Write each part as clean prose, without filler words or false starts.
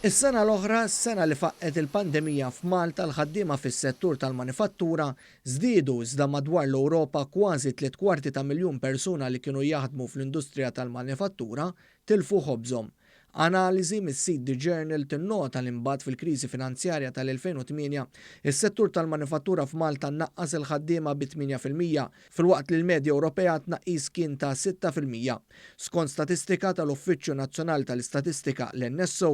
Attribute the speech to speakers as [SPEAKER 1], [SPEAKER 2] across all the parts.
[SPEAKER 1] Is-sena l-oħra, sena li faqqgħet il-pandemija f'Malta, l-ħaddiema fis-settur tal-manifattura żdiedu iżda madwar l-Ewropa kważi tliet kwarti ta' miljun persuna li kienu jaħdmu fl-industrija tal-manifattura tilfu ħobżhom. Analiżi mis-sit The Journal tinnota li mbagħad fil-kriżi finanzjarja tal-2008, is-settur tal-manifattura f'Malta naqqas il-ħaddiema bi 8% filwaqt li l-medja Ewropea tnaqqis kien ta' 6%. Skont statistika tal-Uffiċċju Nazzjonali tal-Istatistika, l-NSO,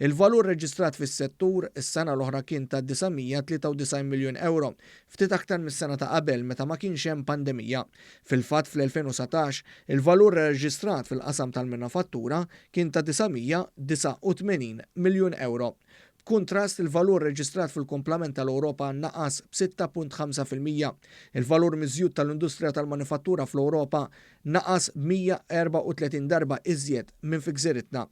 [SPEAKER 1] il-valur reġistrat fis-settur is-sena l-oħra kien ta' 993 miljun euro, ftit aktar mis-sena ta' qabel meta ma kienx hemm pandemija. Fil-fatt, fl-2019 il-valur reġistrat fil-qasam tal-manifattura kien ta' 989 miljun euro. B'kuntrast, il-valur reġistrat fil-kumplament tal-Ewropa naqas b'6.5%. Il-valur miżjud tal-industrija tal-manifattura fl-Ewropa naqas 134 darba iżjed minn fi gżiritna.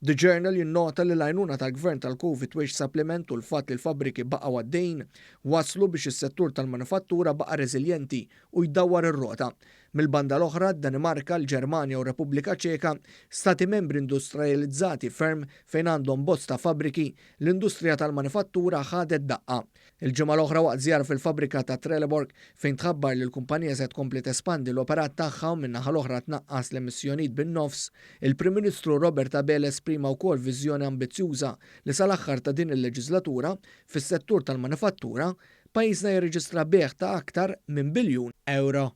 [SPEAKER 1] The Journal jinnota li l-għajnuna tal-gvern tal-Covid Wage Supplement u l-fatt li l-fabbriki baqgħu għaddejn waslu biex is-settur tal-manifattura baqa' reżiljenti u jdawwar ir-rota. Mill-banda l-oħra, Danimarka, l-Ġermanja u Repubblika Ċeka, stati membri industrializzati ferm fejn għandhom bosta fabbriki, l-industrija tal-manifattura ħadet daqqa. Il-ġimgħa l-oħra, waqt żjara fil-fabbrika ta' Trelleborg fejn tħabbar li l-kumpanija se tkompli tespandi l-operat tagħha u min-naħa l-oħra tnaqqas l-emissjonijiet bin-nofs, il-Prim Ministru Robert Abela esprima wkoll viżjoni ambizzjuża li sal-aħħar ta' din il-leġislatura, fis-settur tal-manifattura, pajjiżna jirreġistra bejgħ ta' aktar minn biljun euro.